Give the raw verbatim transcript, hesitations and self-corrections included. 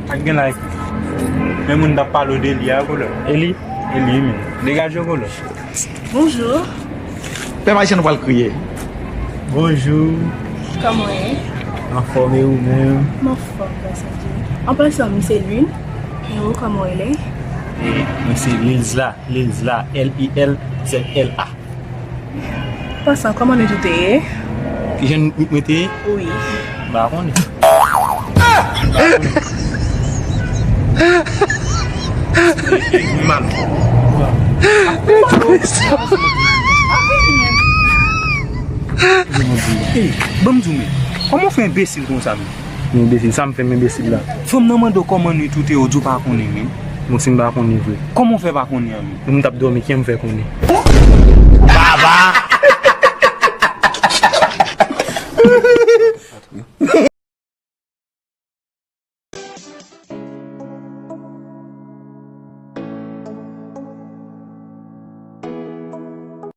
Ak gen like. Men moun t ap pale w de li a, kolè. E li? E li menm. Degaje w, kolè. Bonjou. Pèp ayisyen nou pral kriye. Bonjou. Kòman w ye? Anfòm, e ou menm? M anfòm, gras a Dye. An pasan, mi se Lune. E ou, kòman w rele? E mwen se Lilzla, Lilzla, L I L Z L A. Pasan, kòman nou tou te ye? Kijan mwen te ye? Wi. M pa konnen. Mal. Ey, ban m di w, men, kòman w fè enbesil konsa, men? Enbesil, sa m fè m enbesil la? Fanm nan mande w kòman nwi tou te ye, w di w pa konnen, men. Bon, si m pa konnen vre. Kòman w fè pa konnen an, men? M t ap dòmi, kiyè m fè konnen? Baba!